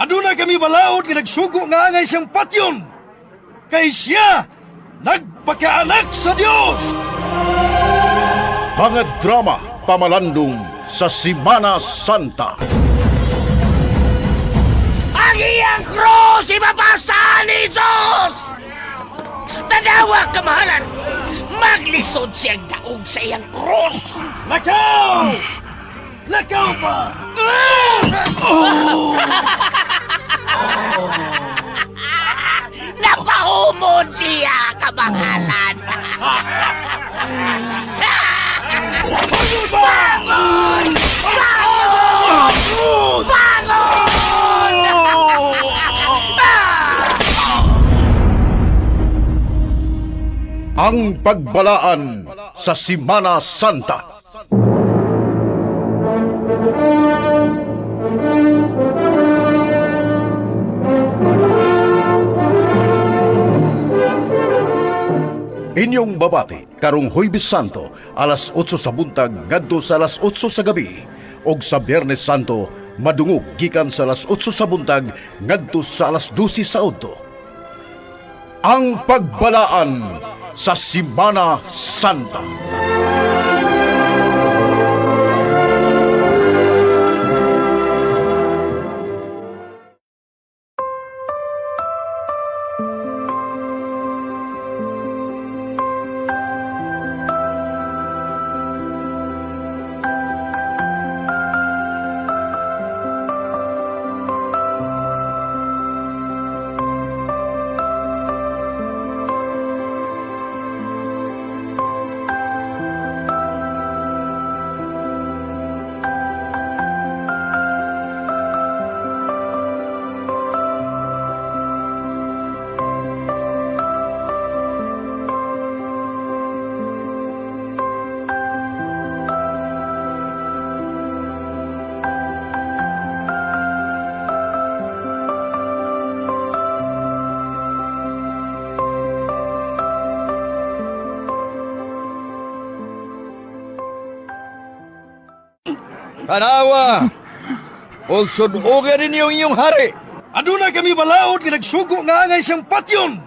Aduna kami balaod nga nagsugo nga angay siyang patyon. Kay siya nagpakaanak sa Dios. Mga drama pamalandong sa Simana Santa. Ang iyang krus ibabasa ni Jesus! Tanawa, kamahalan! Maglisod siyang daog sa iyang krus! Lakaw! Lakaw pa! Napahumod siya, kamahalan! Bangon! Bangon! Bangon! Ang pagbalaan sa Simana Santa. Inyong babati karong Huwebes Santo alas 8 sa buntag ngadto sa alas 8 sa gabi ug sa Biyernes Santo madungog gikan sa alas 8 sa buntag ngadto sa alas 12 sa udto. Ang pagbalaan sa Simana Santa. Tanawa! Ug sudugan ninyo ang inyong hari. Aduna kami balaod nga nagsugo nga angay siyang patyon.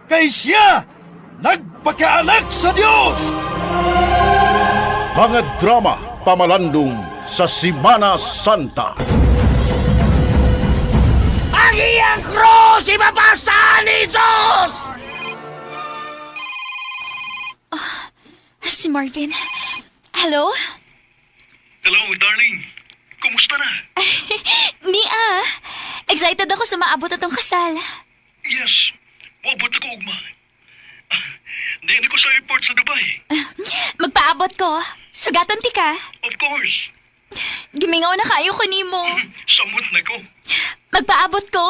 Kay siya nagpakaanak sa Dios. Mga drama pamalandong sa Simana Santa. Ang iyang krus ibabasa ni Jesus! Si Marvin. Hello? Hello, darling. Kumusta na? Mia! Excited ako sa maabot atong kasal. Yes, wabot ako ugma. Ah, Diyan ako sa airport sa Dubai. Magpaabot ko. Sugatan ti ka. Of course. Gimingaw na kayo ko nimo. Samot na ko. Magpaabot ko.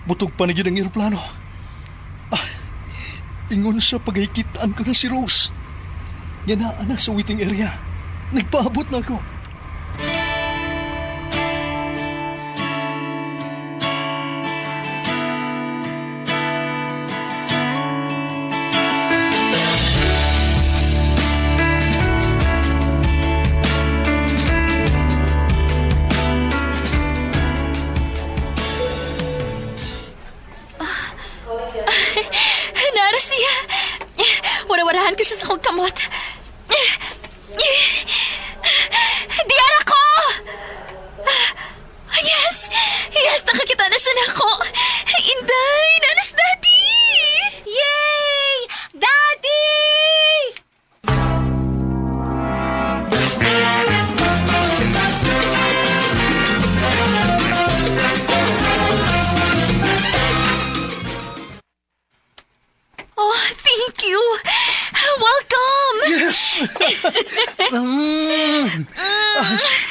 Butog pa na gyud ang eroplano. Ah, ingon sa paghikitaan ko na si Rose. Yan na, ana sa waiting area. Nagpaabot na ako. Nara siya. Wala-walahan ko siya sa kong kamot. Diyan ako! Yes! Yes, nakakita na siya na ako. Inday! Nanas Daddy! Yay! Daddy!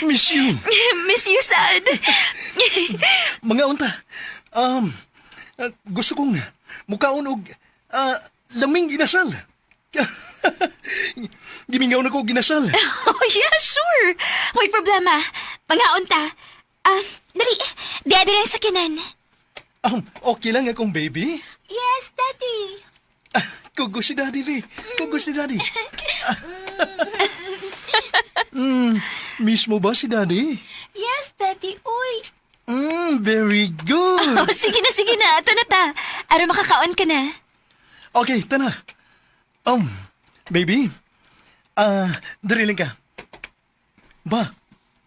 Miss you. Miss you, sad. Mga unta, gusto kong mukaon og laming inasal. Gimingaw na ko og inasal. Oh, yeah, sure. May problema. Mangaon ta. Ah, dali. Di dali ang sakinan. Okay lang akong baby. Yes, Daddy. Kugo si Daddy, be. Kugo si Daddy. Miss mo ba si Daddy? Yes, Daddy. Uy. Very good. Oh, sige na, sige na. Ato na ta. Aron makakaon ka na. Okay, tana. Baby. Dali lang ka. Ba,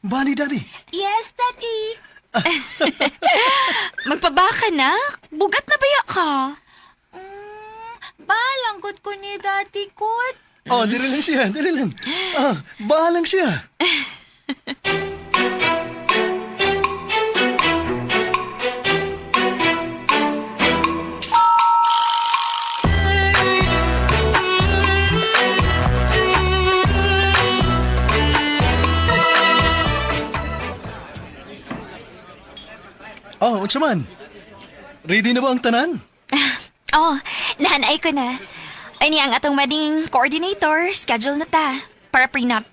ba ni Daddy? Yes, Daddy. Magpabaka na? Bugat na baya ka? Balanggot ko ni Daddy Kut. Oh, dili lang siya, dili lang. Bahalang siya. Oh, unsa man? Ready na ba ang tanan? Oh, nahanay ko na. Ay niya ang atong wedding coordinator, schedule na ta. Para prenup.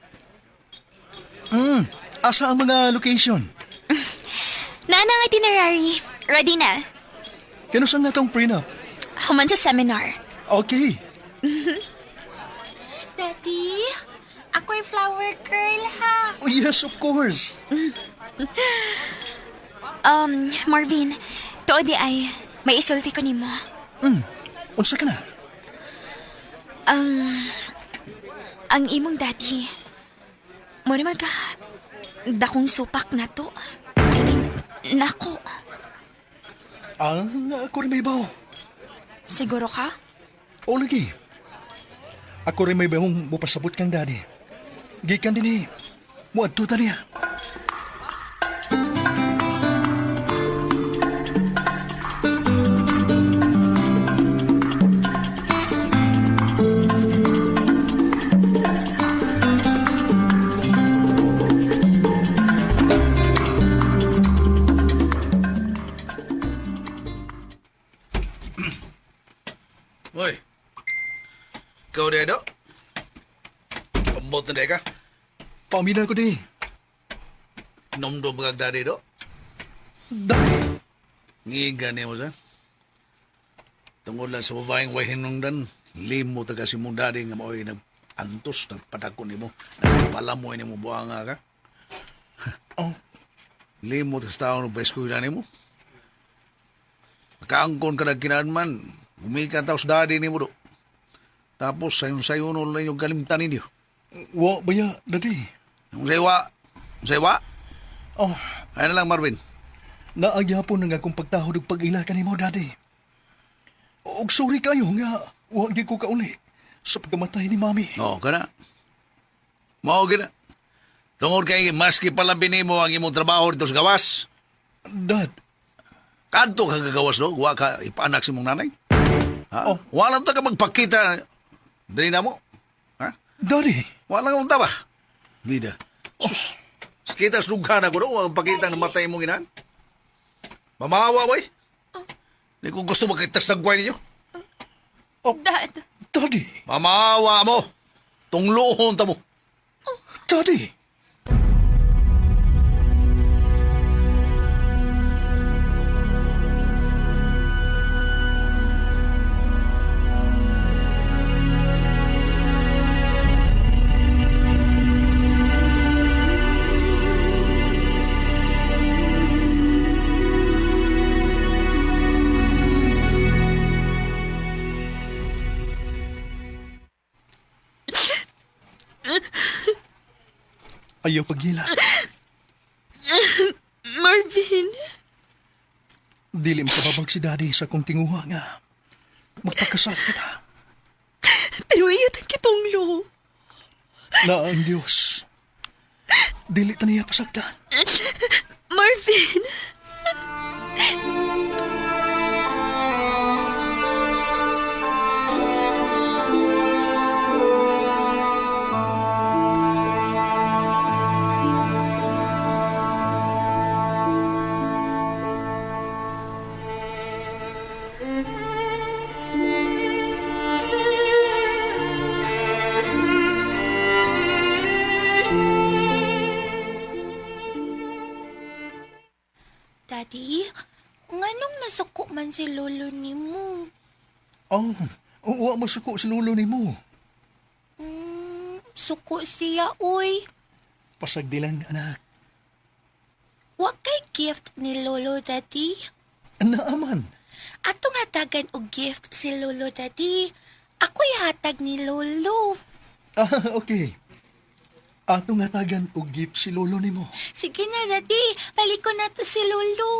Asa ang mga location? Naana ang itinerary. Ready na. Kanusang na tong prenup? Human sa seminar. Okay. Daddy, ako'y flower girl ha. Oh, yes, of course. Marvin, tuod di ay, may isulti ko nimo. Unsa ka na? Ang imong daddy, mo naman ka, dakong supak na to. I mean, nako. Ako rin may bawo. Siguro ka? O lagi. Ako rin may bawong mupasabot kang daddy. Gikan din eh. Muadto ta niya. Hoy. Ikaw na do? Pambot na ka? Paamina ko di. Nomdom kag dadi do? Daddy. Ngiga niya mo sa? Tungod lang sa babaeng way hinungdan, limo taga si mong daddy nga mao'y nag-antos, nagpadako nimo, nagpalamoy nimo buanga ka. Oh, Limo ta sa tao ng eskwela nimo. Nakaangkon ka nagkinaan man, gumikan tao sa daddy nimo do. Tapos sayon-sayon lang yung kalimtan ninyo. wa ba ya, daddy? Yung saywa, yung saywa, Oh, ay na lang Marvin. naagyapon na nga akong pagtahod og pag-ila kanimo, daddy. Og sorry kayo nga, wa gyud ko kauli sa pagkamatay ni mami. Oo, kana. Mao gina. Tungod kay maski palabi nimo ang imong trabaho dito sa gawas. Dad, Kadto ka gagawas do, wa ka ipaanak sa imong nanay. Ha? Oh. Wala ta ka magpakita. Dili na mo. Ha? daddy. Wala ka unta ba? Bida. Sus. Kita sa dughan ako do, wa pakita na matay imong inahan. Mamawa boy. Di ko gusto makita sa nagway ninyo. Dad, Daddy. Mamawa mo. Tungluhon ta mo. Daddy. Ayaw paghila. Marvin. Dili makababag si Daddy sa kong tinguha nga. Magpakasal kita. Pero iyatan kitong lo. Na ang Diyos. Dili ta niya pasagdan. Marvin. Daddy, nganong nasuko man si Lolo nimo? Oh, oo, masuko si lolo nimo. Suko siya, uy. Pasagdilan, anak. Wa kay gift ni Lolo, Daddy. Naaman. Atong hatagan og gift si Lolo, Daddy. Ako'y hatag ni Lolo. Ah, okay. Atong hatagan og gift si lolo nimo. Sige na, Daddy. Balik ko na to si Lolo.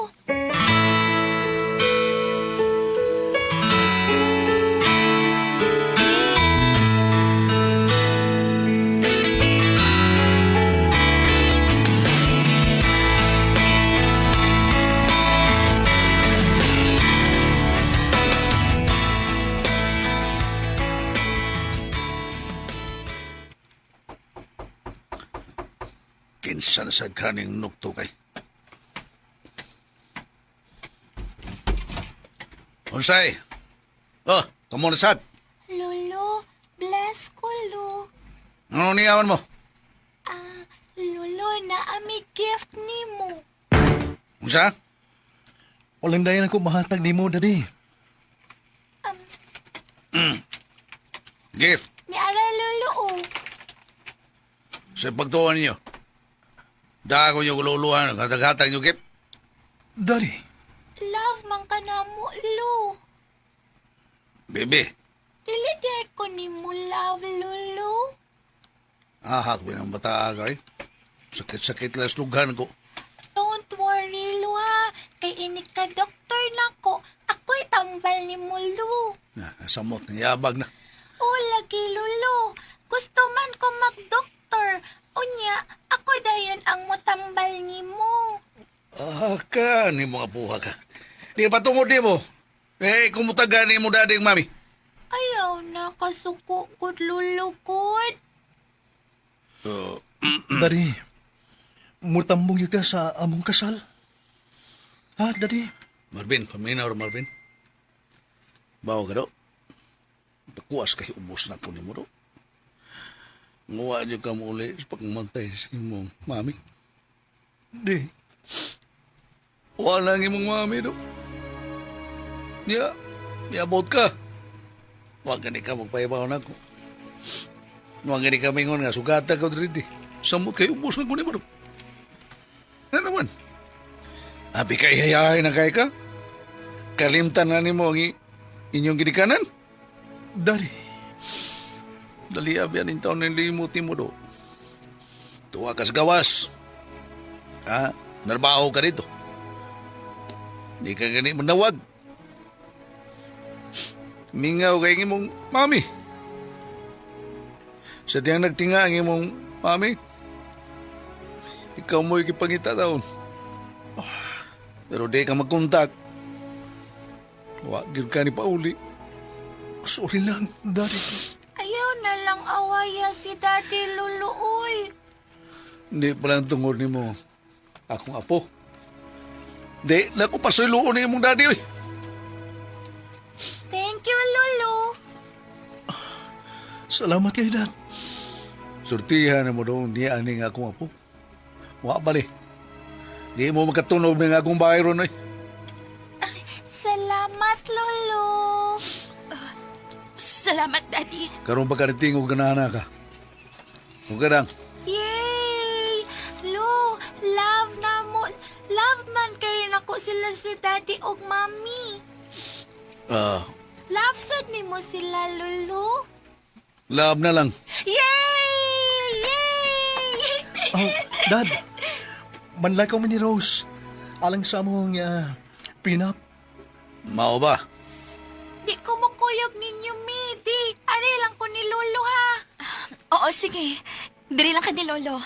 Kinsa na sa kaning nukto kay. Unsay? Oh, kamo na sad. Lolo, bless ko, Lo. Ano niyawan mo? Ah, Lolo, naami gift nimo. Unsa? Walang dayan ako mahatag nimo, daddy. Gift. Ni Ara Lolo, oh. Sa pagtuon ninyo. Dako nyo gululuhan, hatag-hatag nyo gift. Daddy, Love man ka na mo, Lo. Bebe, Dili di ko nimo love, Lolo. ahak ba ng bata ka eh. Sakit-sakit lang slughan ko. Don't worry, Lo, ha. Kay inig ka doktor na ko. Ako'y tambal ni mo, Lo. Na, samot na yabag na. O, lagi, Lolo. Gusto man ko mag-doktor. Unya, ako dayon ang mutambal nimo. Ah, ka, ni mga buha ka. Di pa tungod di mo. Eh, kumutaga ni mo dading mami. Ayaw na, kasuko ko, Lolo, god. So, daddy. Mutambong yun ka sa among kasal. Ha, daddy? Marvin, paminaw ra, Marvin. Bawo ka do. Nakuas kay ubos na ko ni mo do. Nguwa dyan ka mo uli sa pagmantay sa imong mami. Di. Wala ang imong mami do. Ya, yabot ka. Huwag gani ka magpahibaw na ako. Huwag gani ka mingon nga sugata ka diri. Samot kay ubos na ko ni mo do. Ano naman? Abi kay hayahay na kay ka? Kalimtan na nimo ang inyong ginikanan? Daddy. Dali abi aning taon ng limot mo do. Tuwa ka sa gawas. Ha? Narbaho ka dito. Di ka gani manawag. Mingaw kay imong mami. Sa diyang nagtinga ang imong mami. Ikaw mo'y gipangita taon. Pero di ka magkontak. Wa gyud ka ni pauli. Sorry lang, daddy. Ayaw na lang awaya si Daddy Lolo, uy. Hindi pala ang tungod ni mo. Akong apo. Di, naku, pasuyloon ni imong daddy, oy. Thank you, Lolo. Salamat kay dad. Surtihan na mo doon, di aning akong apo. Wa bali. Di mo makatunob ng akong bahay ron, oy. Salamat, Lolo. Salamat, Daddy. Karoon pa kariting og ganana ka. Huwag ka lang. Yay! Lo, love na mo. Love man kayo nako sila si Daddy og Mami. Ah, Love sad nimo sila, Lolo. love na lang. Yay! Yay! Oh, dad. Manlakaw mi ni Rose. Alang sa among prenup. Mao ba? Di ko mukuyog ninyo, mi. Di, ari lang ko ni Lolo, ha. Oo, sige. Diri lang ka ni Lolo.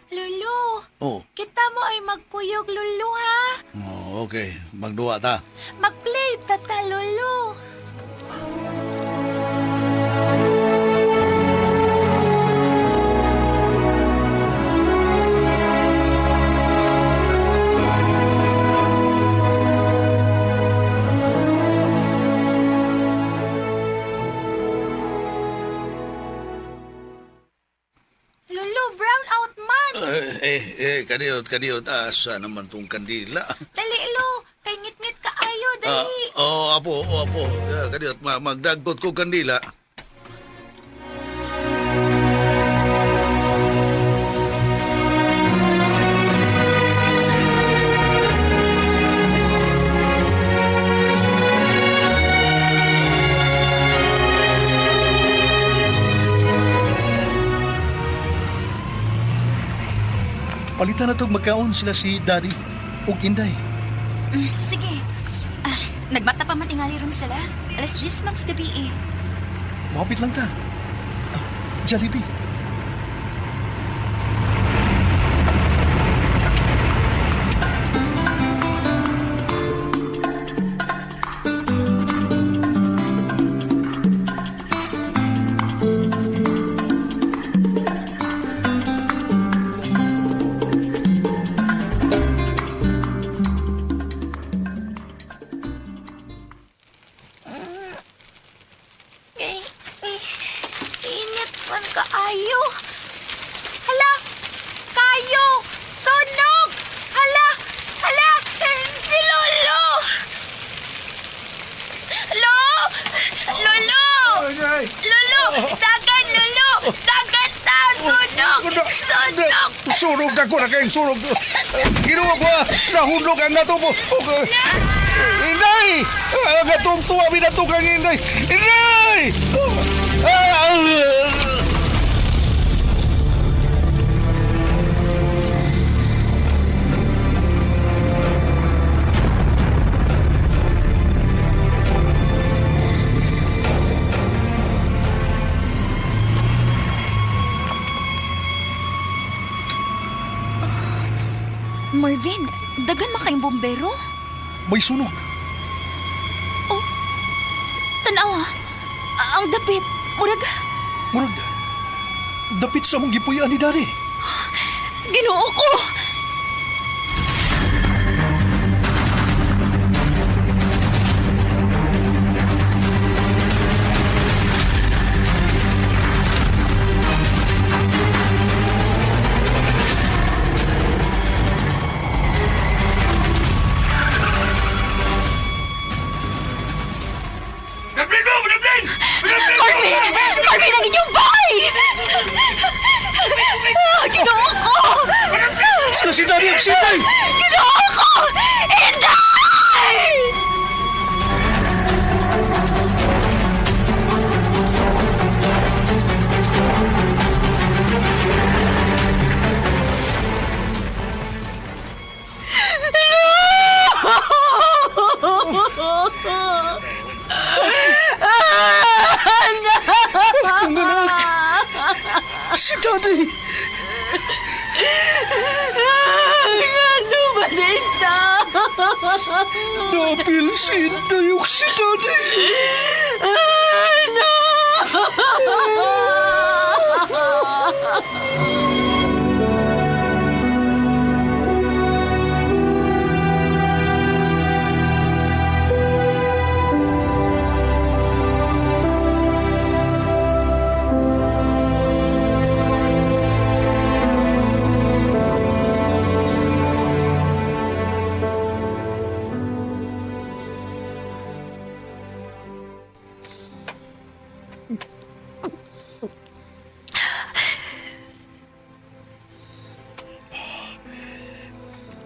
Lolo, Oh. kita mo ay magkuyog, Lolo, ha. Oh, okay. Magduwa ta. Mag-play, tata, Lolo. Lolo, brown out man. Eh, kadiyot, kadiyot. Asa naman tong kandila? Dali, Lo. Kay ngit-ngit ka ayo, dali. Oh, apo, oh, apo. Kadiyot, magdagkot ko kandila. Palitan na tog magkaon sila si Daddy ug Inday. Sige. Ah, nagmata pa matingali ron sila. Alas 10 max gabi eh. Mohapit lang ta. Ah, Jollibee. Eh, eh, init man kaayo. Hala! Kayo! Sunog! Hala! Hala! Si Lolo! Lo! Lolo! Ay, Lolo! Dagan, Lolo! Dagan ta! Sunog! Sunog! Sunog na ko na kayong sunog. Ginoo ko, ah. Nahulog ang ato mo. Okay. Inday! Ang atong tuwa, binatog ang inday. Inday! Ah, ah. Marvin, dagan makayong bombero? May sunog. Oh, tanawa. Ang dapit. Murag, Murag, dapit sa mong gipuy-an ni Daddy. ginoo ko. Marvin! Marvin, ang inyong bahay! Ah, Ginoo ko! Sila si Daddy ug si Inday! Ginoo ko! Inday! Akong anak! Si Daddy! Ano ba nito? Dapil si Inday ug si Daddy!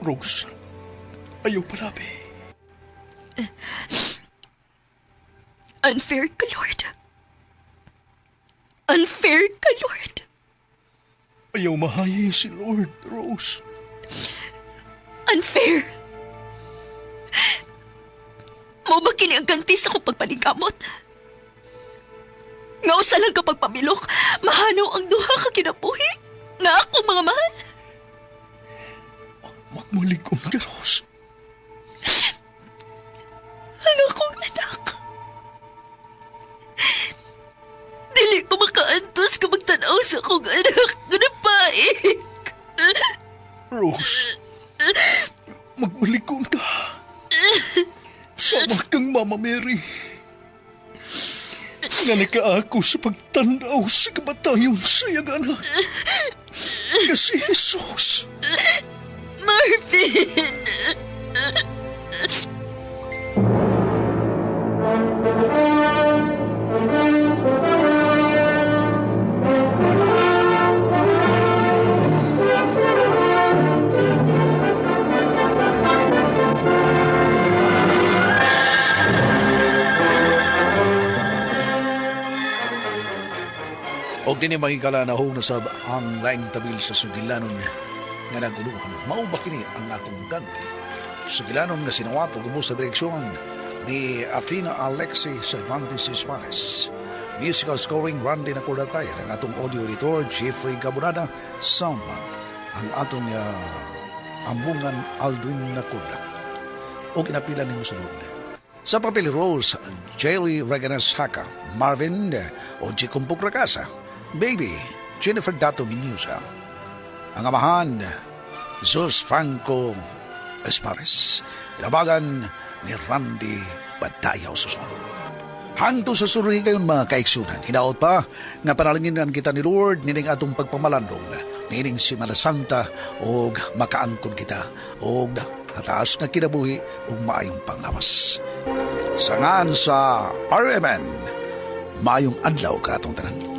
Rose, ayaw palabi. Unfair ka, Lord. Unfair ka, Lord. Ayaw mahayi si Lord, Rose. Unfair. Mo ba kini ang ganti sa kong pagpaningkamot? Nga usa lang kapag pamilok, mahanaw ang duha ka kinabuhi. Nga ako mga mahal. Magmaligom ka, Rose. Ang akong anak. Dili ko makaantos kung magtanaw sa akong anak nga napaik. Rose, magmaligom ka. Sama kang Mama Mary. Nga nakaako sa pagtanaw sa kamatayon sa iyang anak. Nga si Jesus. Marvin! Og dinhi mahigala na nasab ang laing tabil sa sugilanon nga naguluhan. Mao ba kini ang atong ganti? Sugilanon nga sinawato gumo sa direksyon ni Athena Alexi Cervantes Suarez. Musical scoring Randy Nacordatay, ang atong audio editor Jeffrey Gabonada, soundman ang atong ambungan Aldwin Nacorda. O kinapila ni musunod. Sa papel ni Rose, Jerry Reganas Haka, Marvin o Kumpuk Rakasa, Baby, Jennifer Dato Minusa. Ang amahan, Zeus Franco Espares. Inabagan ni Randy Badayaw Suson. Hangtod sa sunod kayon mga kaiksunan. Hinaot pa nga panalanginan kita ni Lord nining atong pagpamalandong nining Semana Santa og makaangkon kita og hataas nga kinabuhi ug maayong panglawas. Sangan sa RMN, maayong adlaw kanatong tanan.